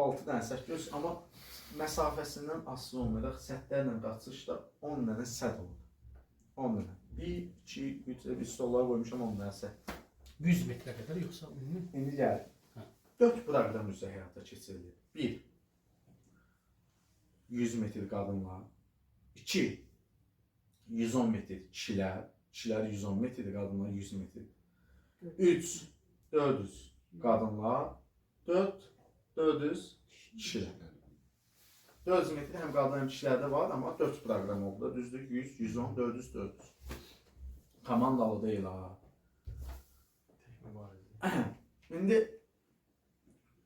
6 dənə sədd görürsünüz, amma məsafəsindən asılı olmayaraq sədlərlə qaçışda 10 dənə sədd olur. 10 dənə. 1, 2, 3, bir stollara qoymuşam 10 dənə sədd. 100 metrə qədər yoxsa ümumi? İndi gəl. Hə. 4 proqram üzrə həyata keçirilir. 1. 100 metr qadınlar. 2. 110 metr kişilər. Kişilər 110 metr, qadınlar 100 metr. 3. 400 qadınlar. 4. 400 kişilər. 400 metr həm qadın həm kişilərdə var, amma 4 proqram oldu. Düzdür? 100, 110, 400, 400. Komandalı deyil ha. Tək mübarizə. İndi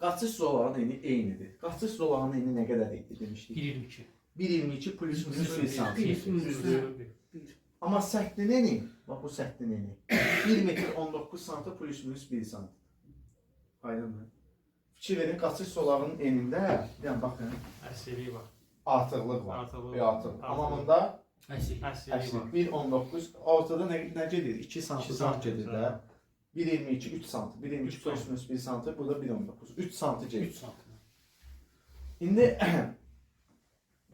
qaçış zolağının eni eynidir. Qaçış zolağının eni nə qədər idi demişdik? 1.22. 1.22 plus minus 1 santim. Düzdür. Amma səttin eni, bax bu səttin eni 1 metr 19 santim plus minus 1 santim. Aydındır. Fikir verin, qaçış zolağının enində, yəni baxın, Əsirlik var. artıqlıq var. Artıqlıq Bir var. artıq. Amma bunda Əsirlik. Əsirlik əksik var. 1.19 ortada nə gedir? 2 santim İki zat santim, gedir də. 1.22 3 santim, 1.22 Üç plus minus 1 santim, burada 1.19. 3 santim gedir. 3 santim. İndi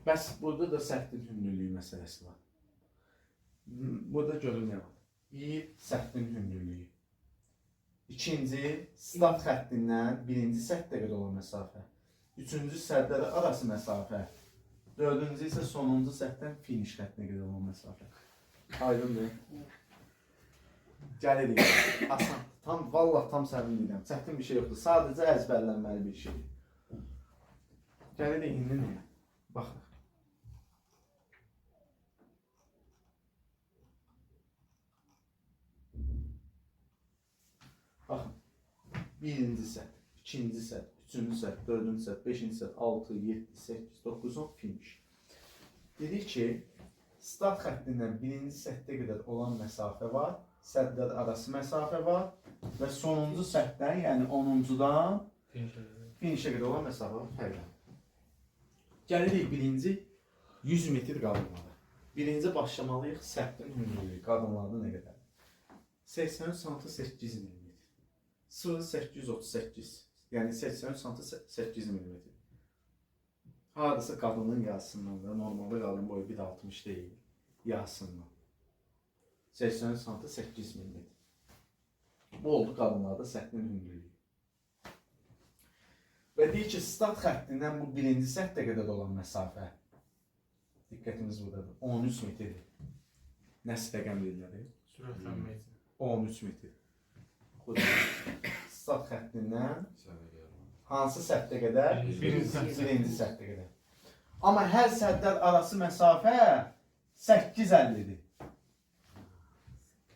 bəs burada da səttin hündürlüyü məsələsi var. Burada görün nə var. Bir, səttin hündürlüyü. İkinci, start xəttindən birinci səddə qədər olan məsafə. Üçüncü, sədlər arası məsafə. Dördüncü isə sonuncu səddən finiş xəttinə qədər olan məsafə. Aydındır? Gəlirik. Asan. Tam, vallah tam sənin deyirəm. Çətin bir şey yoxdur. Sadəcə əzbərlənməli bir şeydir. Gəlirik indi nəyə? Baxın. Baxın. Birinci sədd, ikinci sədd, üçüncü sədd, dördüncü sədd, beşinci sədd, 6, 7, 8, 9, 10 finiş. Dedik ki, start xəttindən birinci səddə qədər olan məsafə var, sədlər arası məsafə var və sonuncu səddən, yəni 10-uncudan finişə qədər olan məsafə var, fərqlənir. Gəlirik birinci 100 metr qadınlara. Birinci başlamalıyıq səddin hündürlüyü qadınlarda nə qədər? 83 sm 8 mm. 0,838. Yəni 83 sm 8 mm. Hardasa qadının yarısından da, normalda qadın boyu 1,60 deyil, yarısından. 83 sm 8 mm. Bu oldu qadınlarda səddin hündürlüyü. Və deyir ki, start xəttindən bu birinci səddə qədər olan məsafə. Diqqətimiz buradadır. 13 metrdir. Nəsə rəqəm deyirlər. Sürətlənmə üçün. 13 metr. Start xəttindən hansı səddə qədər? Birinci səddə. Birinci səddə qədər. Amma hər sədlər arası məsafə 8,50-dir.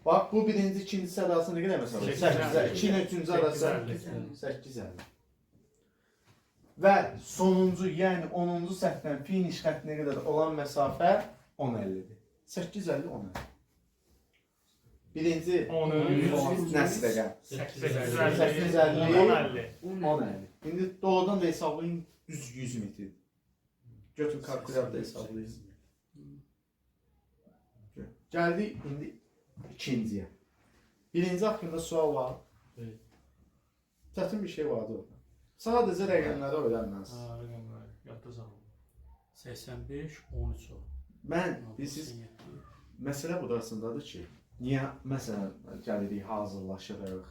Bax, bu birinci, ikinci sədd arası nə qədər məsafə? 8,50. 2 ilə üçüncü arası 8,50. Və sonuncu, yəni 10-cu səddən finiş xəttinə qədər olan məsafə 10,50-dir. 8,50 10,50. Birinci 13, nəsə rəqəm? 8,50, 8,50, 10,50. 10,50. İndi doğrudan da hesablayın düz 100 metr. Götür kalkulyatorda hesablayın. Gəldik indi ikinciyə. Birinci haqqında sual var. Evet. Çətin bir şey vardı orada. Sadəcə rəqəmləri öyrənməlisiniz. Ha, rəqəmlər. Yadda saxla. 85, 13 o. Mən bilirsiniz, məsələ burasındadır ki, niyə məsələn gəlirik, hazırlaşırıq,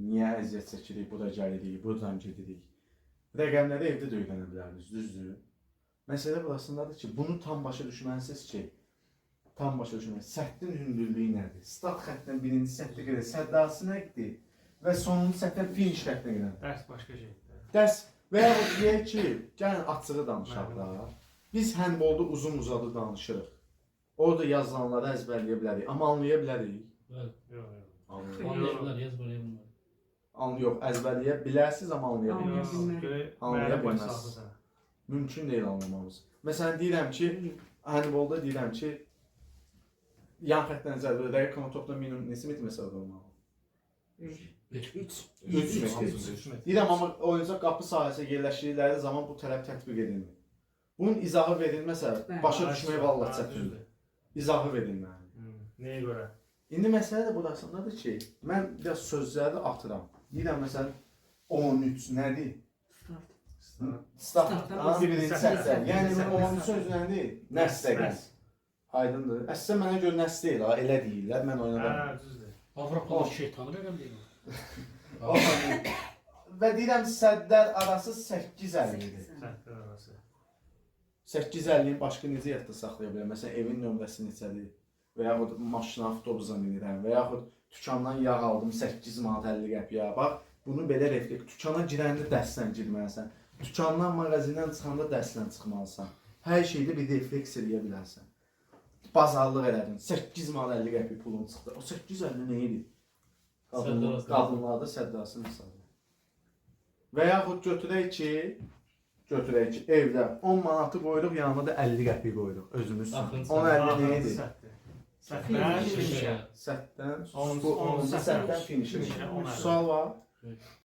niyə əziyyət çəkirik, bura gəlirik, buradan gedirik. Rəqəmləri evdə də öyrənə bilərdiniz, düzdür? Məsələ burasındadır ki, bunu tam başa düşməlisiniz ki, tam başa düşməlisiniz. Səddin hündürlüyü nədir? Start xəttindən birinci səddə qədər sədd arası nədir? Və sonuncu səddən finiş xəttinə qədər. Dərs başqa şeydir. Dərs və yaxud deyək ki, gəlin açığı danışaq da. Biz handbolda uzun-uzadı danışırıq. Orada yazılanları əzbərləyə bilərik, amma anlaya bilərik. Bəli. Yox, yox. Anlaya bilər, yazmaya bilmər. Yox, əzbərləyə bilərsiniz, amma anlaya Yox, bilməzsiniz. görək Anlaya müəllim baş bilməz. salsın sənə. Mümkün deyil anlamamız. Məsələn deyirəm ki, handbolda deyirəm ki, yan xəttdən zərbə rəqib komanda topla minimum neçə metr məsafədə olmalıdır? 3. 3 metr. 3 metr. Deyirəm, amma oyuncular qapı sahəsinə yerləşdikləri zaman bu tələb tətbiq edilmir. Bunun izahı verilməsə, başa düşmək vallah çətindir. İzahı verilməlidir. Nəyə görə? İndi məsələ də burasındadır ki, mən biraz sözləri atıram. Deyirəm məsələn 13 nədir? Start birinci Sətdə. sətdə. Yəni 10-cu söz nədir? Nəs rəqəmi. Nəs. Aydındır. Əslində mənə görə nəs deyil ha, elə deyirlər. Mən oynadım. Hə, düzdür. Avropalı şeytanı rəqəm deyil. o. Və deyirəm sədlər arası 8,50 idi. Sətlər arası. 8,50-ni başqa necə yadda saxlaya bilərəm? Məsələn, evin nömrəsi neçədir? Və yaxud maşına, avtobusa minirəm və yaxud dükandan yağ aldım 8 manat 50 qəpiyə. Bax, bunu belə refleks. Dükana girəndə dəstlə girməlisən. Dükandan, mağazindən çıxanda dəstlə çıxmalısan. Hər şeydə bir refleks eləyə bilərsən. Bazarlıq elədin. 8 manat 50 qəpik pulun çıxdı. O 8,50 nə idi? Səddə arası. Qadınlarda səddə arası hesabı. Və yaxud götürək ki, evdə 10 manatı qoyuruq, yanına da 50 qəpik qoyuruq özümüz üçün. Axırıncı 10 50 nə Axırıncı idi? sətdir. Sətlər Finişə. finişə. Sətdən, On- bu on 10-cu sətdən sətdən finişə. finişə, 10.50. Sual var? Yox.